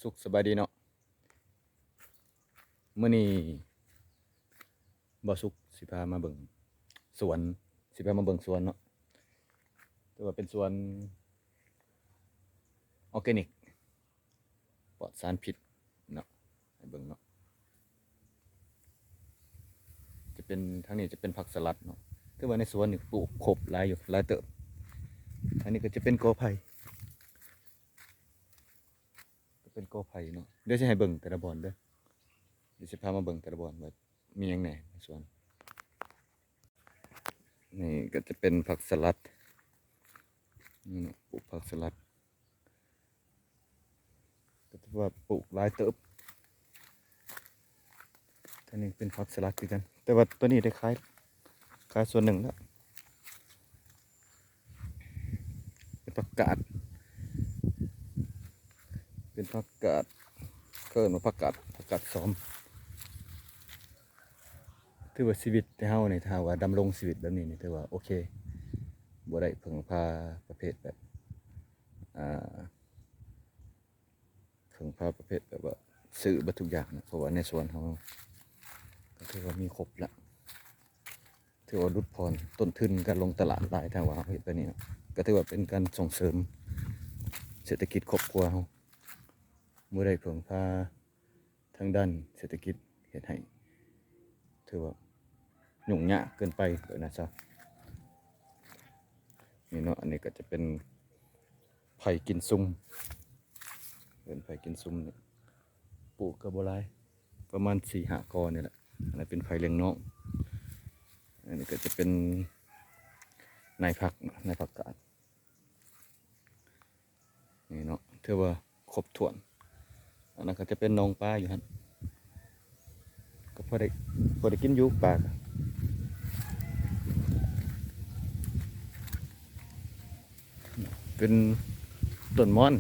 ສຸກສະບາຍດີເນາະ. ມື້ນີ້ບ່າວສຸກຊິພາມາເບິ່ງສວນ ຊິພາມາເບິ່ງສວນເນາະ. ແຕ່ວ່າເປັນສວນອໍແກນິກ ປອດສານພິດເນາະ ໃຫ້ເບິ່ງເນາະ. ຈະເປັນ ທາງນີ້ຈະເປັນຜັກສະຫຼັດເນາະ. ຖືວ່າໃນສວນນີ້ປູກຄົບຫຼາຍຢູ່ ຫຼາຍເຕີບ. ອັນນີ້ກໍຈະເປັນກໍໄຜ່ ກໍເປັນກໍໄຜ່ເນາະ. ດຽວຊິໃຫ້ເບິ່ງແຕ່ລະບ່ອນເດີ ດຽວຊິພາມາເບິ່ງແຕ່ລະບ່ອນວ່າມີຫຍັງແດ່ໃນສວນ. ນີ້ກໍຈະເປັນຜັກສະຫຼັດ ນີ້ເນາະ ປູກຜັກສະຫຼັດ ກໍຖືວ່າປູກຫຼາຍເຕີບ. ອັນນີ້ເປັນຜັກສະຫຼັດຄືກັນ ແຕ່ວ່າໂຕນີ້ໄດ້ຂາຍ ຂາຍສ່ວນໜຶ່ງແລ້ວ. ເປັນຜັກກາດ ເປັນຜັກກາດ ເອີ້ນວ່າຜັກກາດ ຜັກກາດຊອມ. ຖືວ່າຊີວິດເຮົານີ້ ຖ້າວ່າດຳລົງຊີວິດແບບນີ້ນີ້ ຖືວ່າໂອເຄ ບໍ່ໄດ້ເພິ່ງພາປະເພດແບບ ອ່າ ເພິ່ງພາປະເພດແບບວ່າຊື້ເບິດທຸກຢ່າງນະ ເພາະວ່າໃນສວນເຮົາກໍຖືວ່າມີຄົບລະ ຖືວ່າຫຼຸດຜ່ອນຕົ້ນທຶນການລົງຕະຫຼາດຫຼາຍ. ຖ້າວ່າເຮົາເຮັດແບບນີ້ນະ ກໍຖືວ່າເປັນການສົ່ງເສີມເສດຖະກິດຄອບຄົວເຮົາ ບໍ່ໄດ້ເພິ່ງພາ ທາງດ້ານເສດຖະກິດ ເຮັດໃຫ້ຖືວ່າຫຍຸ້ງຍາກເກີນໄປ ວ່າຊັ້ນຊະ. ນີ້ເນາະ ອັນນີ້ກໍຈະເປັນໄຜ່ກິນຊຸ່ມ ເປັນໄຜ່ກິນຊຸ່ມນີ້ ປູກກໍບໍ່ຫຼາຍ ປະມານສີ່ຫ້າກໍນີ້ແຫຼະ. ອັນນັ້ນເປັນໄຜ່ລ້ຽງນ້ອງ ອັນນີ້ກໍຈະເປັນນາຍຜັກເນາະ ນາຍຜັກກາດ. ນີ້ເນາະ ຖືວ່າຄົບຖ້ວນ. ອັນນັ້ນກໍຈະເປັນໜອງປາຢູ່ຫັ້ນ ກໍພໍໄດ້ ພໍໄດ້ກິນຢູ່ປາ. ເປັນຕົ້ນມອນ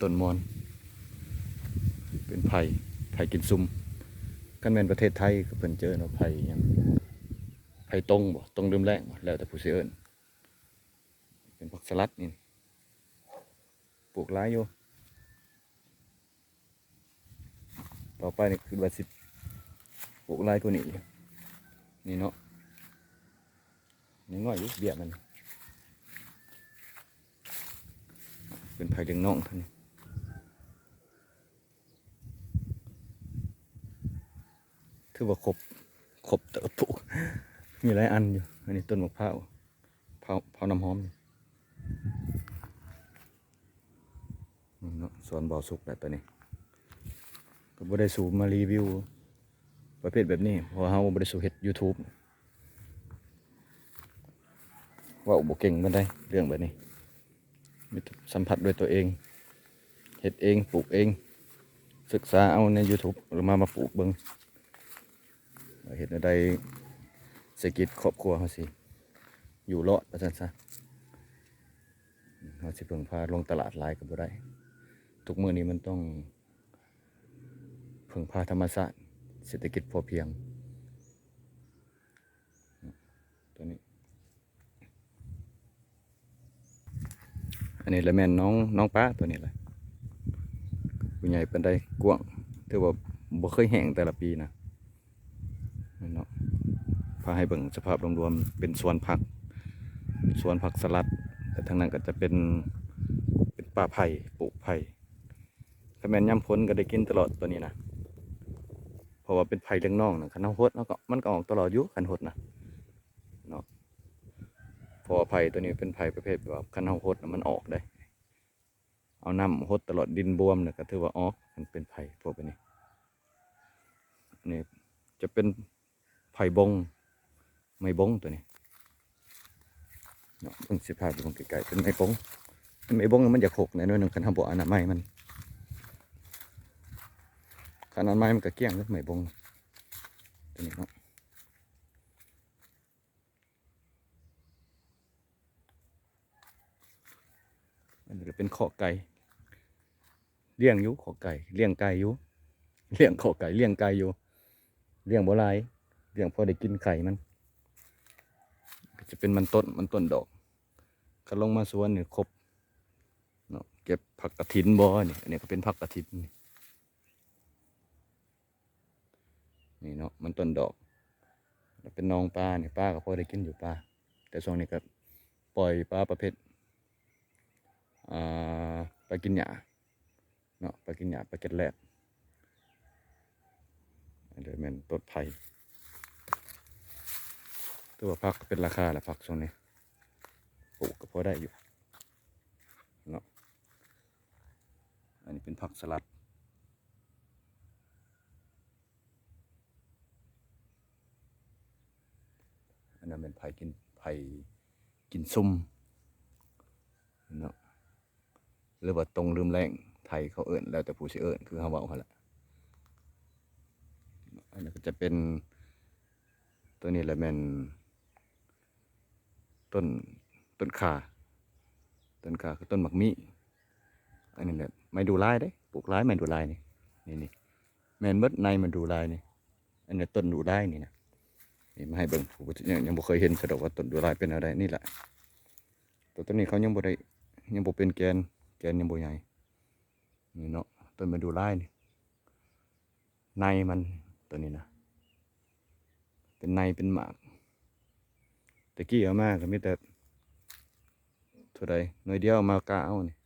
ຕົ້ນມອນ ເປັນໄຜ່ ໄຜ່ກິນຊຸ່ມ. ຄັນແມ່ນປະເທດໄທກໍເພິ່ນຈະເອີ້ນວ່າໄຜ່ຫຍັງ ໄຜ່ຕົງບໍ ຕົງລືມແລ້ງບໍ ແລ້ວແຕ່ຜູ້ຊິເອີ້ນ. ເປັນຜັກສະຫຼັດນີ້ ປູກຫຼາຍຢູ່. ຕໍ່ໄປນີ້ຄິດວ່າຊິປູກຫຼາຍກວ່ານີ້ອີກ ນີ້ເນາະ. ຍັງນ້ອຍຢູ່ເບ້ຍມັນ ເປັນໄຜ່ລ້ຽງນ້ອງ. ຖືວ່າຄົບ ຄົບເຕີບ ປູກມີຫຼາຍອັນຢູ່. ອັນນີ້ຕົ້ນໝາກພ້າວ ພ້າວ ພ້າວນ້ຳຫອມ. ເນາະ ສວນບ່າວສຸກແຫຼະຕອນນີ້ ກໍບໍ່ໄດ້ສູ່ມາຣີວິວປະເພດແບບນີ້ ເພາະວ່າເຮົາບໍ່ໄດ້ສູ່ເຮັດຢູທູບ ເວົ້າບໍ່ເກັ່ງປານໃດເລື່ອງແບບນີ້. ມີແຕ່ສຳຜັດດ້ວຍຕົວເອງ ເຮັດເອງ ປູກເອງ ສຶກສາເອົາໃນຢູທູບ ແລ້ວມາ ມາປູກເບິ່ງ ເຮັດແນວໃດເສດຖະກິດຄອບຄົວເຮົາຊິຢູ່ລອດ ວ່າຊັ້ນຊະ. ເຮົາຊິເພິ່ງພາລົງຕະຫຼາດຫຼາຍກໍບໍ່ໄດ້ ທຸກມື້ນີ້ມັນຕ້ອງເພິ່ງພາທຳມະຊາດ ເສດຖະກິດພໍພຽງ. ຕົວນີ້ ອັນນີ້ລະແມ່ນໜອງ ໜອງປາຕົວນີ້ລະ ບໍ່ໃຫຍ່ປານໃດ ກວ້າງ ຖືວ່າບໍ່ເຄີຍແຫ້ງແຕ່ລະປີນະ ເນາະ. ພາໃຫ້ເບິ່ງສະພາບລວມໆ ເປັນສວນຜັກ ສວນຜັກສະຫຼັດ ແລະ ທາງນັ້ນກໍຈະເປັນ ເປັນປ່າໄຜ່ ປູກໄຜ່. ຄັນແມ່ນຍາມຝົນກໍໄດ້ກິນຕະຫຼອດຕົວນີ້ນະ ເພາະວ່າເປັນໄຜ່ລ້ຽງນ້ອງນະ. ຄັນເຮົາຫົດ ເຮົາກໍ ມັນກໍອອກຕະຫຼອດຢູ່ ຄັນຫົດນະເນາະ. ເພາະວ່າໄຜ່ຕົວນີ້ເປັນໄຜ່ປະເພດແບບວ່າ ຄັນເຮົາຫົດນະ ມັນອອກເດ້. ເອົານ້ຳຫົດຕະຫຼອດ ດິນບວມນະ ກໍຖືວ່າອອກ. ມັນເປັນໄຜ່ພວກແບບນີ້ ນີ້ຈະເປັນ ໄຜ່ບົງ ໄມ້ບົງຕົວນີ້ເນາະ. ເບິ່ງ ຊິພາໄປເບິ່ງໃກ້ໆ ເປັນໄມ້ບົງ. ໄມ້ບົງມັນຢາກຫົກແດ່ໜ້ອຍໜຶ່ງ ຄັນເຮົາບໍ່ອະນາໄມມັນ. ຄັນອະນາໄມມັນກໍກ້ຽງເດ້ ໄມ້ບົງຕົວນີ້ເນາະ. ອັນນີ້ກໍເປັນຄອກໄກ່ ລ້ຽງຢູ່ ຄອກໄກ່ ລ້ຽງໄກ່ຢູ່ ລ້ຽງຄອກໄກ່ ລ້ຽງໄກ່ຢູ່ ລ້ຽງບໍ່ຫຼາຍ ລ້ຽງພໍໄດ້ກິນໄຂ່ມັນ. ກໍຈະເປັນມັນຕົ້ນ ມັນຕົ້ນດອກ. ຄັນລົງມາສວນນີ້ຄົບເນາະ ເກັບຜັກກະຖິນບໍ່ນີ້ ອັນນີ້ກໍເປັນຜັກກະຖິນນີ້ ນີ້ເນາະ ມັນຕົ້ນດອກ ແລ້ວເປັນໜອງປານີ້ ປາກໍພໍໄດ້ກິນຢູ່ປາ ແຕ່ຊ່ວງນີ້ກໍປ່ອຍປາປະເພດ ອ່າ ປາກິນຫຍ້າເນາະ ປາກິນຫຍ້າ ປາເກັດແລດ ອັນນີ້ແມ່ນຕົ້ນໄຜ່ ຖືວ່າຜັກເປັນລາຄາລະ ຜັກຊ່ວງນີ້ ປູກກໍພໍໄດ້ຢູ່ເນາະ ອັນນີ້ເປັນຜັກສະຫຼັດ ອັນນັ້ນແມ່ນໄຜ່ກິນ ໄຜ່ກິນຊຸ່ມເນາະ ຫຼືວ່າຕົງລືມແລ້ງ ໄທເຂົາເອີ້ນ ແລ້ວແຕ່ຜູ້ຊິເອີ້ນ ຄືເຮົາເວົ້າຫັ້ນແຫຼະ ອັນນັ້ນກໍຈະເປັນ ຕົວນີ້ແຫຼະແມ່ນ ຕົ້ນ ຕົ້ນຂ່າ ຕົ້ນຂ່າຄືຕົ້ນໝາກມີ້ ອັນນີ້ແຫຼະໄມ້ດູ່ລາຍເດ້ ປູກຫຼາຍໄມ້ດູ່ລາຍນີ້ ນີ້ໆ ແມ່ນເບິດໃນມັນດູ່ລາຍນີ້ ອັນນີ້ຕົ້ນດູ່ລາຍນີ້ນະ ນີ້ມາໃຫ້ເບິ່ງ ຜູ້ຍັງ ຍັງບໍ່ເຄີຍເຫັນຊະດອກວ່າຕົ້ນດູ່ລາຍເປັນແນວໃດ ນີ້ແຫຼະ ແຕ່ຕອນນີ້ເຂົາຍັງບໍ່ໄດ້ ຍັງບໍ່ເປັນແກ່ນ ແກ່ນຍັງບໍ່ໃຫຍ່ ນີ້ເນາະ ຕົ້ນໄມ້ດູ່ລາຍນີ້ ໃນມັນ ຕົວນີ້ນະ ເປັນໃນເປັນໝາກ ແຕ່ກີ້ເອົາມາກໍມີແຕ່ເທົ່າໃດ ໜ່ວຍດຽວ ເອົາມາກະເອົານີ້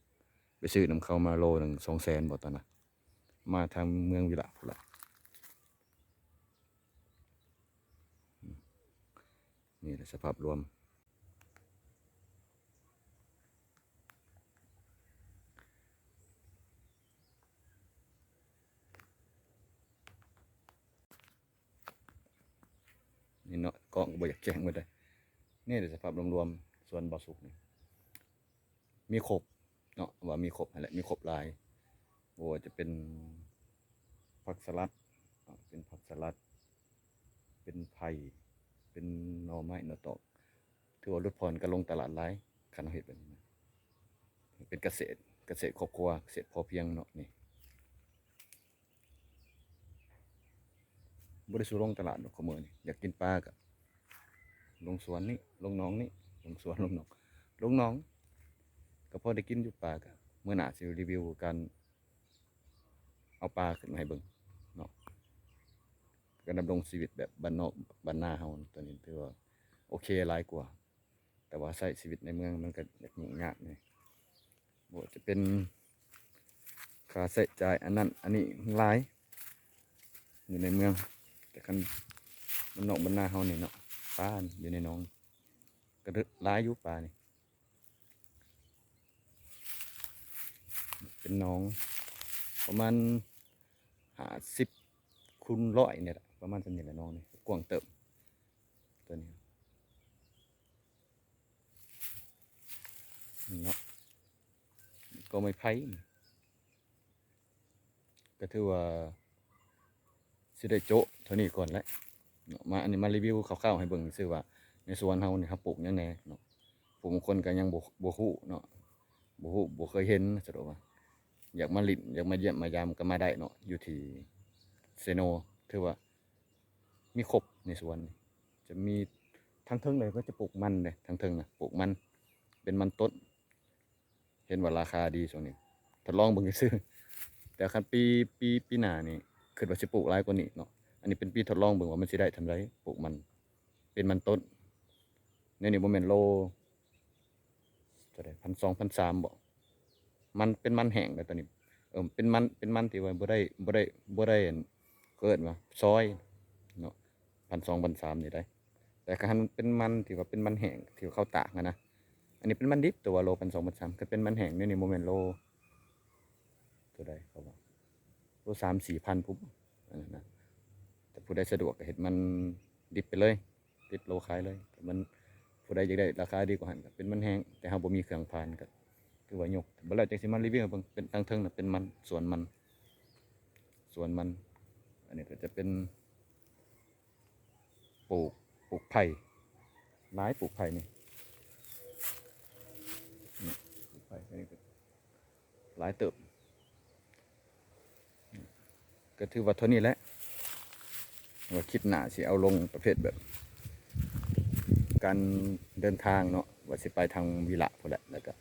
ໄປຊື້ນຳເຂົາມາໂລໜຶ່ງສອງແສນບໍ່ຕອນນັ້ນ ມາທາງເມືອງວິລະພຸ້ນລະ ນີ້ແຫຼະສະພາບລວມ ນີ້ເນາະ ກ້ອງກໍບໍ່ຢາກແຈ້ງໝົດເດ້ ນີ້ແຫຼະສະພາບລວມໆ ສວນບ່າວສຸກນີ້ ມີຄົບເນາະ ວ່າມີຄົບຫັ້ນແຫຼະ ມີຄົບຫຼາຍ ບໍ່ວ່າຈະເປັນຜັກສະຫຼັດເນາະ ເປັນຜັກສະຫຼັດ ເປັນໄຜ່ ເປັນໜໍ່ໄມ້ໜໍ່ຕອກ ຖືວ່າຫຼຸດຜ່ອນການລົງຕະຫຼາດຫຼາຍ ຄັນເຮົາເຮັດແບບນີ້ນະ ເປັນກະເສດ ກະເສດຄອບຄົວ ກະເສດພໍພຽງເນາະ ນີ້ ບໍ່ໄດ້ສູ້ລົງຕະຫຼາດດອກ ຂອງມື້ນີ້ ຢາກກິນປາກະລົງສວນນີ້ ລົງໜອງນີ້ ລົງສວນ ລົງໜອງ ລົງໜອງ ກໍພໍໄດ້ກິນຢູ່ປາກະ ມື້ໜ້າຊິຣີວິວການເອົາປາຂຶ້ນມາໃຫ້ເບິ່ງເນາະ ການດຳລົງຊີວິດແບບບ້ານນອກບ້ານນາເຮົາ ຕອນນີ້ຖືວ່າໂອເຄຫຼາຍກວ່າ ແຕ່ວ່າໃຊ້ຊີວິດໃນເມືອງມັນກໍຢາກຫຍຸ້ງຍາກແດ່ ບໍ່ວ່າຈະເປັນຄ່າໃຊ້ຈ່າຍອັນນັ້ນອັນນີ້ຫຼາຍ ຢູ່ໃນເມືອງ ແຕ່ຄັນບ້ານນອກບ້ານນາເຮົານີ້ເນາະ ປາຢູ່ໃນໜອງກໍຫຼາຍຢູ່ ປານີ້ ເປັນໜອງປະມານຫ້າສິບຄູນຮ້ອຍນີ້ແຫຼະ ປະມານສ່ຳນີ້ແຫຼະ ໜອງນີ້ກວ້າງເຕີບ ຕົວນີ້ເນາະ ກໍໄມ້ໄຜ່ ກໍຖືວ່າຊິໄດ້ໂຈະເທົ່ານີ້ກ່ອນແຫຼະເນາະ ມາ ອັນນີ້ມາຣີວິວຄ່າວໆໃຫ້ເບິ່ງຊື່ວ່າ ໃນສວນເຮົານີ້ເຮົາປູກຫຍັງແດ່ເນາະ ຜູ້ບາງຄົນກໍຍັງບໍ່ ບໍ່ຮູ້ເນາະ ບໍ່ຮູ້ ບໍ່ເຄີຍເຫັນ ສະດວກວ່າ ຢາກມາຫຼິ້ນ ຢາກມາຢ້ຽມມາຢາມກໍມາໄດ້ເນາະ ຢູ່ທີ່ເຊໂນ ຖືວ່າມີຄົບໃນສວນນີ້ ຈະມີທາງເທິງເລີຍ ກໍຈະປູກມັນເດ້ ທາງເທິງນະ ປູກມັນ ເປັນມັນຕົ້ນ ເຫັນວ່າລາຄາດີຊ່ວງນີ້ ທົດລອງເບິ່ງຊື່ໆ ແຕ່ຄັນປີ ປີ ປີໜ້ານີ້ ຄິດວ່າຊິປູກຫຼາຍກວ່ານີ້ເນາະ ອັນນີ້ເປັນປີທົດລອງເບິ່ງວ່າມັນຊິໄດ້ສ່ຳໃດ ປູກມັນ ເປັນມັນຕົ້ນ ແນວນີ້ບໍ່ແມ່ນໂລ ເທົ່າໃດ ພັນສອງ ພັນສາມບໍ ມັນເປັນມັນແຫ້ງແລ້ວຕອນນີ້ ເອີ ເປັນມັນ ເປັນມັນທີ່ວ່າບໍ່ໄດ້ ບໍ່ໄດ້ ບໍ່ໄດ້ ອັນ ເຂົາເອີ້ນວ່າຊອຍເນາະ ພັນສອງ ພັນສາມນີ້ໄດ໋ ແຕ່ຄັນເປັນມັນທີ່ວ່າເປັນມັນແຫ້ງທີ່ວ່າເຂົາຕາກຫັ້ນນະ ອັນນີ້ເປັນມັນດິບ ແຕ່ວ່າໂລ ພັນສອງ ພັນສາມ ຄັນເປັນມັນແຫ້ງແນວນີ້ບໍ່ແມ່ນໂລ ເທົ່າໃດເຂົາວ່າ ໂລ ສາມສີ່ພັນພຸ້ນ ອັນນັ້ນນະ ແຕ່ຜູ້ໃດສະດວກກໍເຮັດມັນດິບໄປເລີຍ ຕິດໂລຂາຍເລີຍ ມັນ ຜູ້ໃດຢາກໄດ້ລາຄາດີກວ່າຫັ້ນກໍເປັນມັນແຫ້ງ ແຕ່ເຮົາບໍ່ມີເຄື່ອງຜ່ານກໍຖືວ່າຍົກ ບັດແລ້ວຈັ່ງຊິມາຣີວິວໃຫ້ເບິ່ງ ເປັນທາງເທິງນະ ເປັນມັນ ສວນມັນ ສວນມັນ ອັນນີ້ກໍຈະເປັນ ປູກ ປູກໄຜ່ ຫຼາຍ ປູກໄຜ່ນີ້ ນີ້ ປູກໄຜ່ ອັນນີ້ກໍຫຼາຍເຕີບ ກໍຖືວ່າເທົ່ານີ້ແຫຼະ ວ່າຄລິບໜ້າຊິເອົາລົງປະເພດແບບ ການເດີນທາງເນາະ ວ່າຊິໄປທາງວິລະພຸ້ນແຫຼະ ແລ້ວກໍ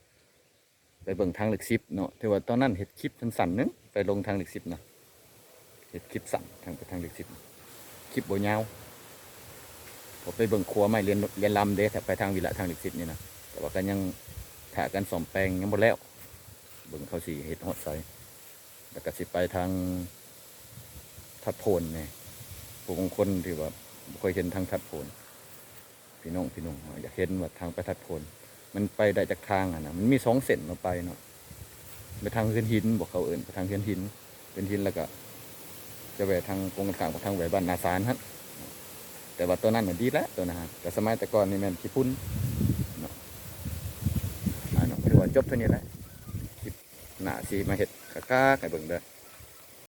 ໄປເບິ່ງທາງເລກສິບເນາະ ຖືວ່າຕອນນັ້ນເຮັດຄລິບສັ້ນໆໜຶ່ງ ໄປລົງທາງເລກສິບນະ ເຮັດຄລິບສັ້ນທາງໄປທາງເລກສິບ ຄລິບບໍ່ຍາວ ເພາະໄປເບິ່ງຂົວໄມ້ລຽນ ລຽນລຳເດ້ ຖ້າໄປທາງວິລະທາງເລກສິບນີ້ນະ ແຕ່ວ່າກໍຍັງຖ້າກັນສ້ອມແປງ ຍັງບໍ່ແລ້ວ ເບິ່ງເຂົາຊິເຮັດຮອດໃສ ແລ້ວກໍຊິໄປທາງທັດໂພນແດ່ ຜູ້ບາງຄົນທີ່ວ່າບໍ່ເຄີຍເຫັນທາງທັດໂພນ ພີ່ນ້ອງ ພີ່ນ້ອງເຮົາຢາກເຫັນວ່າທາງໄປທັດໂພນ ມັນໄປໄດ້ຈັກທາງຫັ້ນນະ ມັນມີສອງເສັ້ນເນາະ ໄປເນາະ ໄປທາງເຮືອນຫີນບໍ ເຂົາເອີ້ນໄປທາງເຮືອນຫີນ ເຮືອນຫີນ ແລ້ວກໍຈະແວ່ທາງກົງກັນຂ້າມກັບທາງແວ່ບ້ານນາສານຫັ້ນ ແຕ່ວ່າຕົວນັ້ນນະດີແລ້ວ ຕົວນັ້ນຫັ້ນ ແຕ່ສະໄໝແຕ່ກ່ອນນີ້ແມ່ນຂີ້ຝຸ່ນເນາະ ອ່າເນາະ ຖືວ່າຈົບເທົ່ານີ້ແຫຼະ ຄລິບໜ້າຊິມາເຮັດຄັກໆໃຫ້ເບິ່ງເດີ້.